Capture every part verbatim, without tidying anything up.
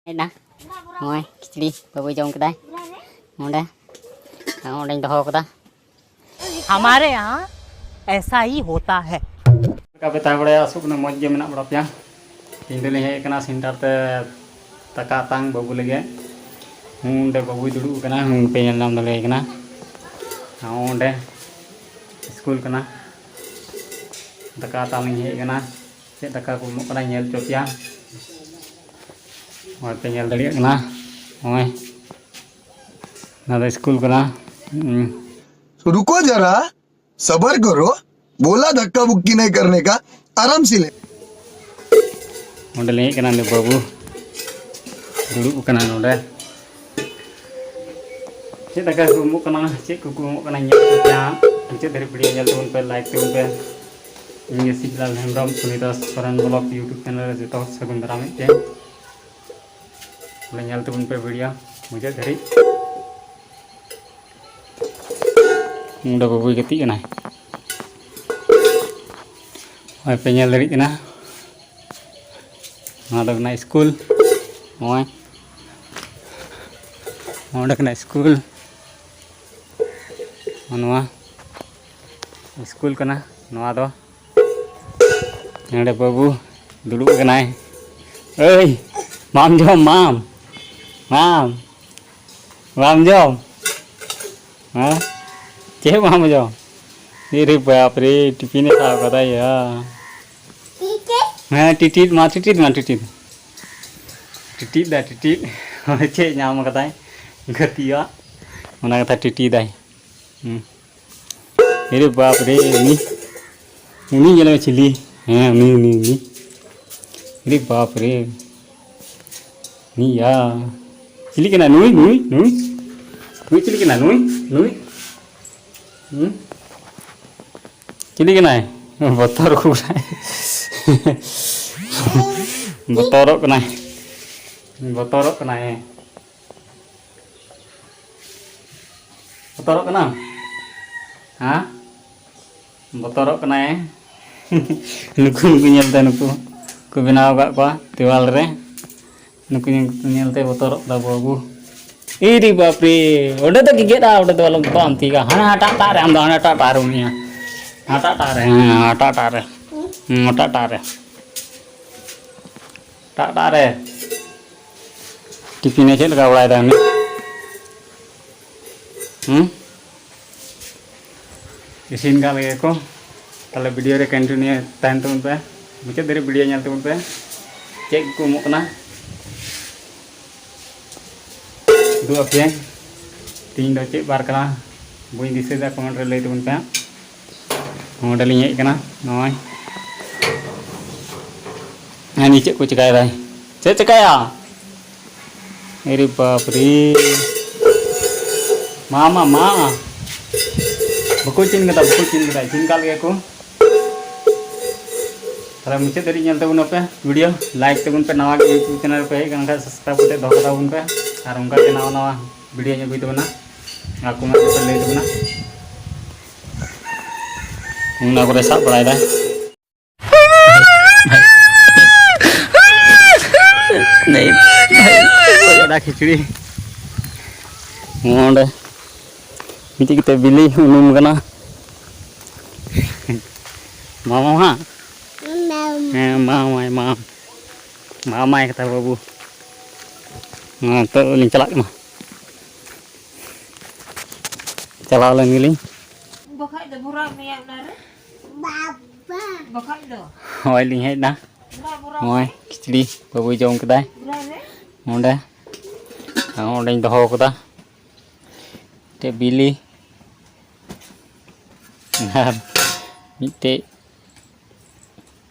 ᱦᱮᱡ ᱮᱱᱟ᱾ ᱱᱚᱜᱼᱚᱭ ᱠᱷᱤᱪᱲᱤ ᱵᱟᱹᱵᱩᱭ ᱡᱚᱢ ᱠᱮᱫᱟᱭ᱾ ᱚᱸᱰᱮ, ᱚᱸᱰᱮᱧ ᱫᱚᱦᱚ ᱠᱟᱫᱟ᱾ ᱦᱟᱢᱟᱨᱮ ᱭᱟᱦᱟᱸ ᱮᱥᱟ ᱦᱤ ᱦᱳᱛᱟ ᱦᱮ᱾ ᱪᱮᱫ ᱞᱮᱠᱟ ᱯᱮ ᱛᱟᱦᱮᱸ ᱵᱟᱲᱟᱭᱟ? ᱟᱥᱚᱜ ᱠᱟᱱᱟ ᱢᱚᱡᱽ ᱜᱮ ᱢᱮᱱᱟᱜ ᱵᱟᱲᱟ ᱯᱮᱭᱟ᱾ ᱛᱮᱦᱮᱧ ᱫᱚᱞᱤᱧ ᱦᱮᱡ ᱟᱠᱟᱱᱟ center ᱛᱮ ᱫᱟᱠᱟ ᱟᱛᱟᱝ ᱵᱟᱹᱵᱩ ᱞᱟᱹᱜᱤᱫ᱾ ᱦᱩᱸ, ᱚᱸᱰᱮ ᱵᱟᱹᱵᱩᱭ ᱫᱩᱲᱩᱵ ᱟᱠᱟᱱᱟ, ᱦᱩᱸ, ᱯᱮ ᱧᱮᱞ ᱧᱟᱢ ᱫᱟᱲᱮᱭᱟᱭ ᱠᱟᱱᱟ᱾ ᱦᱚᱸ, ᱚᱸᱰᱮ ᱥᱠᱩᱞ ᱠᱟᱱᱟ᱾ ᱫᱟᱠᱟ ᱟᱛᱟᱝ ᱞᱤᱧ ᱦᱮᱡ ᱟᱠᱟᱱᱟ᱾ ᱪᱮᱫ ᱫᱟᱠᱟ ᱠᱚ ᱮᱢᱚᱜ ᱠᱟᱱᱟ ᱧᱮᱞ ᱦᱚᱪᱚ ᱯᱮᱭᱟ᱾ ᱱᱚᱜᱼᱚᱭ ᱯᱮ ᱧᱮᱞ ᱫᱟᱲᱮᱭᱟᱜ ᱠᱟᱱᱟ, ᱱᱚᱜᱼᱚᱭ ᱱᱚᱣᱟ ᱫᱚ ᱥᱠᱩᱞ ᱠᱟᱱᱟ᱾ ᱦᱩᱸ᱾ तो रुको जरा, सबर करो। बोला धक्का बुक्की नहीं करने का, आराम से ले। ᱚᱸᱰᱮ ᱞᱤᱧ ᱦᱮᱡ ᱠᱟᱱᱟ, ᱩᱱᱤ ᱵᱟᱹᱵᱩ ᱫᱩᱲᱩᱵ ᱟᱠᱟᱱᱟ ᱱᱚᱰᱮ᱾ ᱪᱮᱫ ᱫᱟᱠᱟ ᱠᱚ ᱮᱢᱚᱜ ᱠᱟᱱᱟ, ᱪᱮᱫ ᱠᱚᱠᱚ ᱮᱢᱚᱜ ᱠᱟᱱᱟ, ᱧᱮᱞ ᱯᱮ ᱦᱟᱸᱜ᱾ ᱢᱩᱪᱟᱹᱫ ᱫᱷᱟᱹᱨᱤᱡ video ᱧᱮᱞ ᱛᱟᱵᱚᱱ ᱯᱮ, like ᱛᱟᱵᱚᱱ ᱯᱮ᱾ ᱤᱧ ᱜᱮ ᱥᱤᱵᱞᱟᱞ Hembrom, ᱥᱩᱱᱤᱫᱟᱥ Soren vlog YouTube channel ᱨᱮ ᱡᱚᱛᱚ ᱦᱚᱲ ᱥᱟᱹᱜᱩᱱ ᱫᱟᱨᱟᱢᱮᱫ ᱯᱮ᱾ ᱵᱚᱞᱮ ᱧᱮᱞ ᱛᱟᱵᱚᱱ ᱯᱮ video ᱢᱩᱪᱟᱹᱫ ᱫᱷᱟᱹᱨᱤᱡ᱾ ᱚᱸᱰᱮ ᱵᱟᱹᱵᱩᱭ ᱜᱟᱛᱮᱜ ᱠᱟᱱᱟᱭ᱾ ᱱᱚᱜᱼᱚᱭ ᱯᱮ ᱧᱮᱞ ᱫᱟᱲᱮᱭᱟᱜ ᱠᱟᱱᱟ, ᱱᱚᱣᱟ ᱫᱚ ᱠᱟᱱᱟ ᱥᱠᱩᱞ᱾ ᱱᱚᱜᱼᱚᱭ ᱱᱚᱰᱮ ᱠᱟᱱᱟ ᱥᱠᱩᱞ᱾ ᱱᱚᱣᱟ ᱥᱠᱩᱞ ᱠᱟᱱᱟ ᱱᱚᱣᱟ ᱫᱚ᱾ ᱱᱚᱰᱮ ᱵᱟᱹᱵᱩ ᱫᱩᱲᱩᱵ ᱟᱠᱟᱱᱟᱭ᱾ ᱟᱹᱭ, ᱵᱟᱢ ᱡᱚᱢ, ᱵᱟᱢ, ᱵᱟᱢ, ᱵᱟᱢ ᱡᱚᱢ? ᱦᱮᱸ? ᱪᱮᱫ ᱵᱟᱢ ᱡᱚᱢ? ᱮ ᱨᱮ ᱵᱟᱯ ᱨᱮ, ᱴᱤᱯᱷᱤᱱᱮ ᱥᱟᱵ ᱠᱟᱫᱟ ᱭᱟ᱾ ᱦᱮᱸ, ᱴᱤᱴᱤᱫ ᱢᱟ, ᱴᱤᱴᱤᱫ ᱢᱟ, ᱴᱤᱴᱤᱫ᱾ ᱴᱤᱴᱤᱫ ᱫᱟᱭ, ᱴᱤᱴᱤᱫ᱾ ᱪᱮᱫ ᱧᱟᱢ ᱠᱟᱫᱟᱭ ᱜᱟᱛᱮᱭᱟᱜ, ᱚᱱᱟ ᱠᱟᱛᱷᱟ ᱴᱤᱴᱤᱫ ᱫᱟᱭ᱾ ᱦᱩᱸ᱾ ᱮ ᱨᱮ ᱵᱟᱯ ᱨᱮ, ᱩᱱᱤ, ᱩᱱᱤ ᱧᱮᱞ ᱢᱮ ᱪᱤᱞᱤ᱾ ᱦᱮᱸ, ᱩᱱᱤ, ᱩᱱᱤ, ᱩᱱᱤ᱾ ᱮ ᱨᱮ ᱵᱟᱯ ᱨᱮ᱾ ᱱᱤᱭᱟ᱾ ᱪᱤᱞᱤ ᱠᱟᱱᱟᱭ ᱱᱩᱭ, ᱱᱩᱭ, ᱱᱩᱭ? ᱱᱩᱭ ᱪᱤᱞᱤ ᱠᱟᱱᱟᱭ? ᱱᱩᱭ, ᱱᱩᱭ? ᱦᱩᱸ? ᱪᱤᱞᱤ ᱠᱟᱱᱟᱭ? ᱵᱚᱛᱚᱨ ᱠᱚ ᱠᱟᱱᱟᱭ᱾ ᱵᱚᱛᱚᱨᱚᱜ ᱠᱟᱱᱟᱭ᱾ ᱵᱚᱛᱚᱨᱚᱜ ᱠᱟᱱᱟᱭ᱾ ᱵᱚᱛᱚᱨᱚᱜ ᱠᱟᱱᱟᱢ? ᱦᱮᱸ? ᱵᱚᱛᱚᱨᱚᱜ ᱠᱟᱱᱟᱭ᱾ ᱱᱩᱠᱩ, ᱱᱩᱠᱩ ᱧᱮᱞ ᱛᱮ, ᱱᱩᱠᱩ ᱠᱚ ᱵᱮᱱᱟᱣ ᱟᱠᱟᱫ ᱠᱚᱣᱟ ᱫᱮᱣᱟᱞ ᱨᱮ᱾ ᱱᱩᱠᱩ ᱧᱮᱞ, ᱧᱮᱞᱛᱮ ᱵᱚᱛᱚᱨᱚᱜ ᱫᱟ ᱵᱟᱹᱵᱩ᱾ ᱤᱨᱤ ᱵᱟᱯᱨᱮ, ᱚᱸᱰᱮ ᱫᱚ ᱜᱮᱜᱮᱫᱼᱟ, ᱚᱸᱰᱮ ᱫᱚ ᱟᱞᱚᱢ, ᱵᱟᱢ ᱛᱤᱭᱜᱟ᱾ ᱦᱟᱱᱟ ᱦᱟᱴᱟᱜ ᱴᱟᱜ ᱨᱮ, ᱟᱢ ᱫᱚ ᱦᱟᱱᱟ ᱦᱟᱴᱟᱜ ᱴᱟᱜ ᱨᱮ ᱩᱱᱤᱭᱟ᱾ ᱦᱟᱴᱟᱜ ᱴᱟᱜ ᱨᱮ, ᱦᱮᱸ, ᱦᱟᱴᱟᱜ ᱴᱟᱜ ᱨᱮ᱾ ᱦᱩᱸ, ᱦᱟᱴᱟᱜ ᱴᱟᱜ ᱨᱮ᱾ ᱦᱟᱴᱟᱜ ᱴᱟᱜ ᱨᱮ᱾ ᱴᱤᱯᱤᱱᱮ ᱪᱮᱫ ᱞᱮᱠᱟ ᱵᱟᱲᱟᱭᱮᱫᱟ ᱩᱱᱤ? ᱦᱩᱸ? ᱤᱥᱤᱱ ᱠᱟᱜ ᱞᱮᱜᱮ ᱠᱚ᱾ ᱛᱟᱦᱞᱮ video ᱨᱮ continue ᱛᱟᱦᱮᱱ ᱛᱟᱵᱚᱱ ᱯᱮ, ᱢᱩᱪᱟᱹᱫ ᱫᱷᱟᱹᱨᱤᱡ video ᱧᱮᱞ ᱛᱟᱵᱚᱱ ᱯᱮ᱾ ᱪᱮᱫ ᱠᱚ ᱮᱢᱚᱜ ᱠᱟᱱᱟ? ᱩᱫᱩᱜ ᱟᱯᱮᱭᱟᱹᱧ᱾ ᱛᱤᱦᱤᱧ ᱫᱚ ᱪᱮᱫ ᱵᱟᱨ ᱠᱟᱱᱟ? ᱵᱟᱹᱧ ᱫᱤᱥᱟᱹᱭᱮᱫᱟ, comment ᱨᱮ ᱞᱟᱹᱭ ᱛᱟᱵᱚᱱ ᱯᱮ ᱦᱟᱸᱜ᱾ ᱱᱚᱰᱮ ᱞᱤᱧ ᱦᱮᱡ ᱠᱟᱱᱟ, ᱱᱚᱜᱼᱚᱭ᱾ ᱦᱟᱹᱱᱤ ᱪᱮᱫ ᱠᱚ ᱪᱮᱠᱟᱭᱮᱫᱟᱭ? ᱪᱮᱫ ᱪᱮᱠᱟᱭᱟ? ᱟᱨᱮ ᱵᱟᱯ ᱨᱮ᱾ ᱢᱟ, ᱢᱟ, ᱢᱟ᱾ ᱵᱟᱠᱚ ᱤᱥᱤᱱ ᱠᱟᱫᱟ, ᱵᱟᱠᱚ ᱤᱥᱤᱱ ᱠᱟᱫᱟ, ᱤᱥᱤᱱ ᱠᱟᱜ ᱞᱮᱜᱮ ᱠᱚ᱾ ᱛᱟᱦᱞᱮ ᱢᱩᱪᱟᱹᱫ ᱫᱷᱟᱹᱨᱤᱡ ᱧᱮᱞ ᱛᱟᱵᱚᱱ ᱟᱯᱮ video, like ᱛᱟᱵᱚᱱ ᱯᱮ, ᱱᱟᱣᱟ ᱜᱮ YouTube channel ᱯᱮ ᱦᱮᱡ ᱟᱠᱟᱱ ᱠᱷᱟᱱ subscribe ᱠᱟᱛᱮ ᱫᱚᱦᱚ ᱠᱟᱛᱟ ᱵᱚᱱ ᱯᱮ, ᱟᱨ ᱚᱱᱠᱟ ᱜᱮ ᱱᱟᱣᱟ ᱱᱟᱣᱟ video ᱧᱚᱜ ᱟᱹᱜᱩᱭ ᱛᱟᱵᱚᱱᱟ, ᱟᱨ comment ᱠᱟᱛᱮ ᱞᱟᱹᱭ ᱛᱟᱵᱚᱱᱟ᱾ ᱚᱱᱟ ᱠᱚᱨᱮ ᱥᱟᱵ ᱵᱟᱲᱟᱭᱮᱫᱟᱭ᱾ ᱫᱟᱠᱟ ᱠᱷᱤᱪᱲᱤ᱾ ᱱᱚᱰᱮ ᱢᱤᱫᱴᱤᱡ ᱠᱟᱛᱮ ᱵᱤᱞᱤ ᱩᱱᱩᱢ ᱠᱟᱱᱟ᱾ ᱢᱟᱢᱟ ᱦᱟᱸᱜ? ᱦᱮᱸ, ᱢᱟᱢᱟᱭ, ᱢᱟᱢ᱾ ᱢᱟᱢᱟᱭ ᱠᱟᱛᱷᱟ ᱵᱟᱹᱵᱩ᱾ ᱦᱮᱸ, ᱱᱤᱛᱚᱜ ᱞᱤᱧ ᱪᱟᱞᱟᱜ ᱠᱟᱱᱟ᱾ ᱪᱟᱞᱟᱣ ᱞᱮᱱ ᱜᱮᱞᱤᱧ᱾ ᱵᱟᱠᱷᱟᱡ ᱫᱚ ᱵᱷᱚᱨᱟᱣ ᱢᱮᱭᱟ ᱚᱱᱟ ᱨᱮ᱾ ᱵᱟᱵᱟ᱾ ᱵᱟᱠᱷᱟᱡ ᱫᱚ᱾ ᱦᱳᱭ, ᱞᱤᱧ ᱦᱮᱡ ᱮᱱᱟ᱾ ᱵᱷᱚᱨᱟᱣ, ᱵᱷᱚᱨᱟᱣ ᱱᱚᱜᱼᱚᱭ ᱢᱮ᱾ ᱠᱷᱤᱪᱲᱤ ᱵᱟᱹᱵᱩᱭ ᱡᱚᱢ ᱠᱮᱫᱟᱭ᱾ ᱵᱷᱚᱨᱟᱣ ᱨᱮ᱾ ᱱᱚᱸᱰᱮ᱾ ᱟᱨ ᱚᱸᱰᱮᱧ ᱫᱚᱦᱚ ᱠᱟᱫᱟ᱾ ᱢᱤᱫᱴᱮᱡ ᱵᱤᱞᱤ᱾ ᱟᱨ ᱢᱤᱫᱴᱮᱡ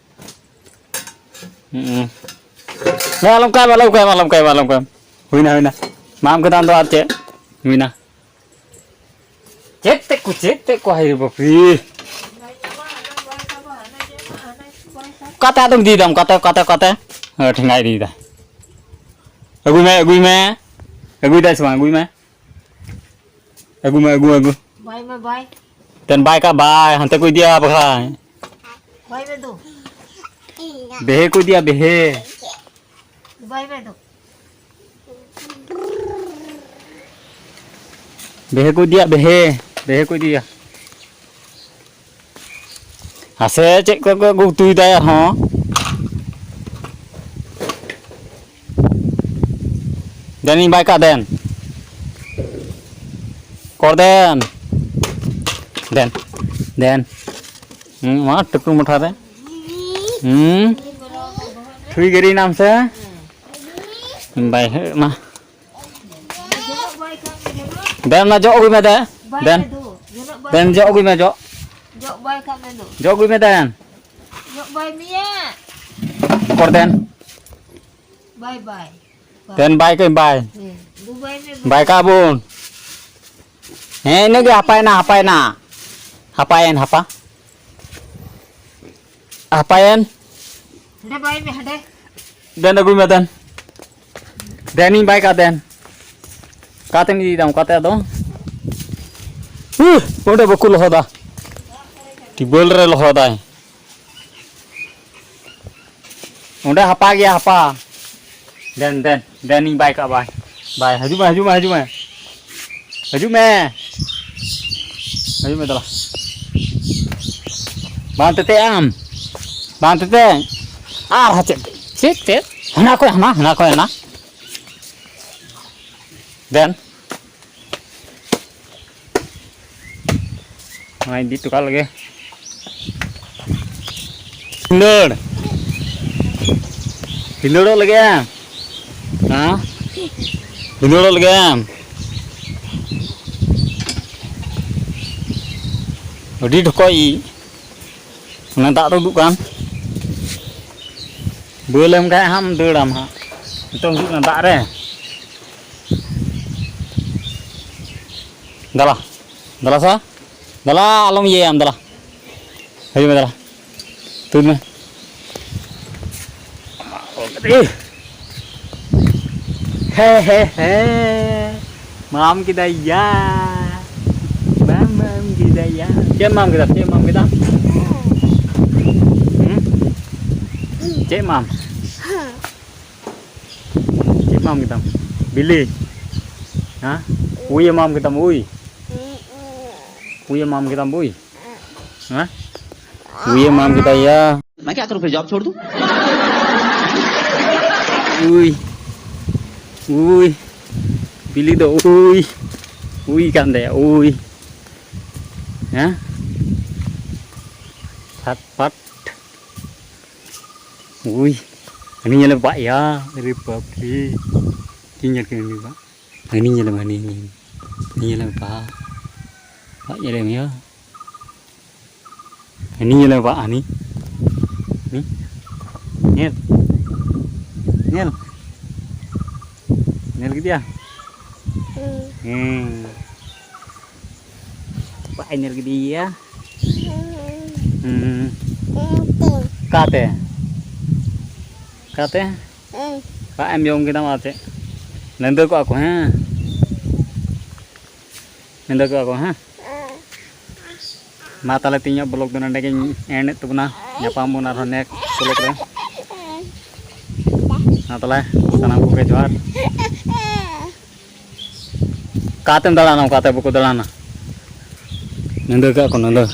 ᱦᱩᱸ᱾ ᱦᱮᱸ, ᱟᱞᱚᱢ ᱠᱟᱭ ᱢᱟ, ᱟᱞᱚᱢ ᱠᱟᱭ ᱢᱟ, ᱟᱞᱚᱢ ᱠᱟᱭ ᱢᱟ, ᱟᱞᱚᱢ ᱠᱟᱭ ᱢᱟ᱾ ᱦᱩᱭᱱᱟ, ᱦᱩᱭᱱᱟ᱾ ᱢᱟ ᱟᱢ ᱠᱮᱫᱟᱢ ᱫᱚ ᱟᱨ ᱪᱮᱫ? ᱦᱩᱭᱱᱟ᱾ ᱪᱮᱫ ᱛᱮᱫ ᱠᱚ, ᱪᱮᱫ ᱛᱮᱫ ᱠᱚ, ᱦᱟᱭ ᱨᱮ ᱵᱟᱯ ᱨᱮ᱾ ᱚᱠᱟᱛᱮ ᱟᱫᱚᱢ ᱤᱫᱤᱭᱮᱫᱟᱢ? ᱚᱠᱟᱛᱮ, ᱚᱠᱟᱛᱮ, ᱚᱠᱟᱛᱮ? ᱦᱮᱸ, ᱴᱷᱮᱸᱜᱟᱭ ᱤᱫᱤᱭᱮᱫᱟ᱾ ᱟᱹᱜᱩᱭ ᱢᱮ, ᱟᱹᱜᱩᱭ ᱢᱮ᱾ ᱟᱹᱜᱩᱭᱮᱫᱟᱭ ᱥᱮ ᱵᱟᱝ? ᱟᱹᱜᱩᱭ ᱢᱮ᱾ ᱟᱹᱜᱩ ᱢᱮ, ᱟᱹᱜᱩ, ᱟᱹᱜᱩ᱾ ᱵᱟᱭ ᱢᱮ, ᱵᱟᱭ᱾ ᱛᱮᱱ ᱵᱟᱭ ᱠᱟ ᱵᱟᱭ, ᱦᱟᱱᱛᱮ ᱠᱚ ᱤᱫᱤᱭᱟ ᱵᱟᱠᱷᱟᱡ᱾ ᱵᱟᱭ ᱢᱮ ᱫᱩ᱾ ᱵᱮᱦᱮ ᱠᱚ ᱤᱫᱤᱭᱟ, ᱵᱮᱦᱮ᱾ ᱵᱟᱭ ᱢᱮ ᱫᱩ᱾ ᱵᱮᱦᱮ ᱠᱚ ᱤᱫᱤᱭᱟ, ᱵᱮᱦᱮ᱾ ᱵᱮᱦᱮ ᱠᱚ ᱤᱫᱤᱭᱟ᱾ ᱟᱥᱮ ᱪᱮᱫ ᱠᱚ ᱠᱚ ᱩᱛᱩᱭᱮᱫᱟ ᱟᱨᱦᱚᱸ? ᱫᱮᱱᱤᱧ ᱵᱟᱭ ᱠᱟᱜ ᱫᱮᱱ᱾ ᱠᱚᱨ ᱫᱮᱱ᱾ ᱫᱮᱱ᱾ ᱫᱮᱱ᱾ ᱦᱩᱸ, ᱢᱟ ᱴᱩᱠᱩ ᱢᱚᱴᱷᱟ ᱨᱮ᱾ ᱦᱩᱸ᱾ ᱴᱷᱩᱭ ᱜᱮᱨᱤ ᱱᱟᱢ ᱥᱮ? ᱵᱟᱭ ᱦᱮᱡ ᱢᱟ᱾ ᱫᱮᱱ, ᱚᱱᱟ ᱡᱚᱜ ᱟᱹᱜᱩᱭ ᱢᱮ ᱫᱮ᱾ ᱵᱟᱭ ᱫᱮᱱ᱾ ᱢᱮ ᱫᱩ, ᱡᱚᱱᱚᱜ ᱵᱟᱭ ᱫᱮᱱ, ᱢᱮ᱾ ᱡᱚᱜ ᱟᱹᱜᱩᱭ ᱢᱮ, ᱡᱚᱜ᱾ ᱡᱚᱜ ᱵᱟᱭ ᱠᱟᱜ ᱢᱮ ᱫᱩ᱾ ᱡᱚᱜ ᱟᱹᱜᱩᱭ ᱢᱮ ᱫᱮᱱ᱾ ᱡᱚᱜ ᱵᱟᱭ ᱢᱮᱭᱟ᱾ ᱠᱚᱨ ᱫᱮᱱ᱾ ᱵᱟᱭ ᱵᱟᱭ᱾ ᱫᱮᱱ ᱵᱟᱭ ᱠᱟᱹᱧ ᱵᱟᱭ᱾ ᱦᱮᱸ, ᱫᱩ ᱵᱟᱭ ᱢᱮ, ᱵᱟᱭ᱾ ᱵᱟᱭ ᱠᱟᱜ ᱵᱚᱱ᱾ ᱦᱮᱸ, ᱤᱱᱟᱹᱜᱮ ᱦᱟᱯᱟᱭᱮᱱᱟ, ᱦᱟᱯᱟᱭᱮᱱᱟ᱾ ᱦᱟᱯᱟᱭᱮᱱ, ᱦᱟᱯᱟ᱾ ᱦᱟᱯᱟᱭᱮᱱ᱾ ᱦᱟᱸᱰᱮ ᱵᱟᱭ ᱢᱮ, ᱦᱟᱸᱰᱮ᱾ ᱫᱮᱱ ᱟᱹᱜᱩᱭ ᱢᱮ ᱫᱮᱱ᱾ ᱫᱮᱱᱤᱧ ᱵᱟᱭ ᱠᱟᱜ ᱫᱮᱱ᱾ ᱚᱠᱟᱛᱮᱢ ᱤᱫᱤᱭᱮᱫᱟ ᱚᱱᱠᱟᱛᱮ ᱟᱫᱚ? ᱩᱦ, ᱚᱸᱰᱮ ᱵᱟᱠᱚ ᱞᱚᱦᱚᱫᱟ᱾ ᱴᱤᱵᱚᱞ ᱨᱮ ᱞᱚᱦᱚᱫᱟᱭ᱾ ᱚᱸᱰᱮ ᱦᱟᱯᱟ ᱜᱮᱭᱟ, ᱦᱟᱯᱟ᱾ ᱫᱮᱱ, ᱫᱮᱱ, ᱫᱮᱱᱤᱧ ᱵᱟᱭ ᱠᱟᱜ ᱵᱟᱭ᱾ ᱵᱟᱭ, ᱦᱤᱡᱩᱜ ᱢᱮ, ᱦᱤᱡᱩᱜ ᱢᱮ, ᱦᱤᱡᱩᱜ ᱢᱮ᱾ ᱦᱤᱡᱩᱜ ᱢᱮ᱾ ᱦᱤᱡᱩᱜ ᱢᱮ, ᱫᱮᱞᱟ᱾ ᱵᱟᱝ ᱛᱮᱛᱮ ᱟᱢ᱾ ᱵᱟᱝ ᱛᱮᱛᱮ᱾ ᱟᱨ ᱪᱮᱫ? ᱪᱮᱫ, ᱪᱮᱫ? ᱦᱟᱱᱟ ᱠᱷᱚᱡ ᱦᱟᱱᱟ, ᱦᱟᱱᱟ ᱠᱷᱚᱡ ᱦᱟᱱᱟ᱾ ᱫᱮᱱ᱾ ᱚᱱᱟ ᱤᱫᱤ ᱦᱚᱴᱚ ᱠᱟᱜ ᱞᱮᱜᱮ᱾ ᱵᱷᱤᱸᱫᱟᱹᱲ᱾ ᱵᱷᱤᱸᱫᱟᱹᱲᱚᱜ ᱞᱮᱜᱮ᱾ ᱦᱮᱸ? ᱵᱷᱤᱸᱫᱟᱹᱲᱚᱜ ᱞᱮᱜᱮ᱾ ᱟᱹᱰᱤ ᱰᱷᱚᱠᱚᱡ ᱤᱡ᱾ ᱚᱱᱟ ᱫᱟᱜ ᱫᱚ ᱩᱫᱩᱜ ᱠᱟᱱ᱾ ᱵᱟᱹᱞ ᱮᱢ ᱠᱷᱟᱡ ᱦᱟᱸᱜ ᱫᱟᱹᱲᱟᱢ ᱦᱟᱸᱜ᱾ ᱱᱤᱛᱚᱝ ᱦᱤᱡᱩᱜ ᱠᱟᱱᱟ ᱫᱟᱜ ᱨᱮ᱾ ᱫᱟᱞᱟ, ᱫᱟᱞᱟ ᱥᱟ, ᱫᱟᱞᱟ, ᱟᱞᱚᱢ ᱤᱭᱟᱹᱭᱟ ᱟᱢ, ᱫᱟᱞᱟ᱾ ᱦᱤᱡᱩᱜ ᱢᱮ, ᱫᱟᱞᱟ᱾ ᱛᱩᱫ ᱢᱮ᱾ ᱦᱮᱸ, ᱦᱮᱸ, ᱦᱮᱸ᱾ ᱢᱟᱢ ᱠᱮᱫᱟ ᱭᱟ᱾ ᱢᱟᱢ, ᱢᱟᱢ ᱠᱮᱫᱟ ᱭᱟ᱾ ᱪᱮᱫ ᱢᱟᱢ ᱠᱮᱫᱟ? ᱪᱮᱫ ᱢᱟᱢ ᱠᱮᱫᱟ? ᱦᱩᱸ? ᱪᱮᱫ ᱢᱟᱢ? ᱪᱮᱫ ᱢᱟᱢ ᱠᱮᱫᱟᱢ? ᱵᱤᱞᱤ? ᱦᱮᱸ? ᱩᱭ ᱮᱢᱟᱢ ᱠᱮᱫᱟᱢ ᱩᱭ᱾ ᱩᱭ ᱮᱢᱟᱢ ᱠᱮᱫᱟᱢ ᱩᱭ᱾ ᱦᱮᱸ? ᱩᱭ ᱮᱢᱟᱢ ᱠᱮᱫᱟ ᱭᱟ᱾ मैं क्या करूं फिर, जॉब छोड़ दूं? ᱩᱭ᱾ ᱩᱭ᱾ ᱵᱤᱞᱤ ᱫᱚ ᱩᱭ᱾ ᱩᱭ ᱠᱟᱱ ᱛᱟᱭᱟ ᱩᱭ᱾ ᱦᱮᱸ? ᱯᱷᱟᱴ ᱯᱷᱟᱴ᱾ ᱩᱭ᱾ ᱦᱟᱹᱱᱤ ᱧᱮᱞᱮ ᱵᱟᱜ ᱭᱟ᱾ ᱟᱨᱮ ᱵᱟᱯ ᱨᱮ᱾ ᱪᱮᱫ ᱧᱮᱞ ᱠᱮᱫ ᱩᱱᱤ ᱵᱟᱜ? ᱦᱟᱹᱱᱤ ᱧᱮᱞᱮᱢ, ᱦᱟᱹᱱᱤ, ᱦᱟᱹᱱᱤ, ᱦᱟᱹᱱᱤ ᱧᱮᱞᱮᱢ ᱵᱟᱜ, ᱵᱟᱜ ᱧᱮᱞᱮᱢ ᱭᱟ᱾ ᱦᱟᱹᱱᱤ ᱧᱮᱞᱮᱢ ᱵᱟᱜ, ᱦᱟᱹᱱᱤ᱾ ᱦᱟᱹᱱᱤ᱾ ᱧᱮᱞ᱾ ᱧᱮᱞ᱾ ᱧᱮᱞ ᱠᱮᱫᱮᱭᱟ? ᱦᱩᱸ᱾ ᱦᱮᱸ᱾ ᱵᱟᱜ ᱮ ᱧᱮᱞ ᱠᱮᱫᱮᱭᱟ᱾ ᱦᱩᱸ᱾ ᱦᱩᱸ᱾ ᱚᱠᱟᱛᱮ? ᱚᱠᱟᱛᱮ? ᱦᱩᱸ᱾ ᱨᱟᱜ ᱮᱢ ᱡᱚᱢ ᱠᱮᱫᱟᱢ ᱟᱨ ᱪᱮᱫ? ᱱᱤᱫᱟᱹ ᱠᱚᱜᱼᱟ ᱠᱚ, ᱦᱮᱸ? ᱱᱤᱫᱟᱹ ᱠᱚᱜᱼᱟ ᱠᱚ, ᱦᱮᱸ? ᱢᱟ ᱛᱟᱦᱞᱮ ᱛᱮᱦᱮᱧᱟᱜ vlog ᱫᱚ ᱱᱚᱸᱰᱮ ᱜᱤᱧ end ᱮᱫ ᱛᱟᱵᱚᱱᱟ᱾ ᱧᱟᱯᱟᱢ ᱵᱚᱱ ᱟᱨᱦᱚᱸ next vlog ᱨᱮ᱾ ᱢᱟ ᱛᱟᱦᱞᱮ ᱥᱟᱱᱟᱢ ᱠᱚᱜᱮ ᱡᱚᱦᱟᱨ᱾ ᱚᱠᱟᱛᱮᱢ ᱫᱟᱬᱟᱱᱟ? ᱚᱠᱟᱛᱮ ᱵᱟᱠᱚ ᱫᱟᱬᱟᱱᱟ? ᱱᱤᱫᱟᱹ ᱠᱟᱜ ᱠᱚ, ᱱᱤᱫᱟᱹ᱾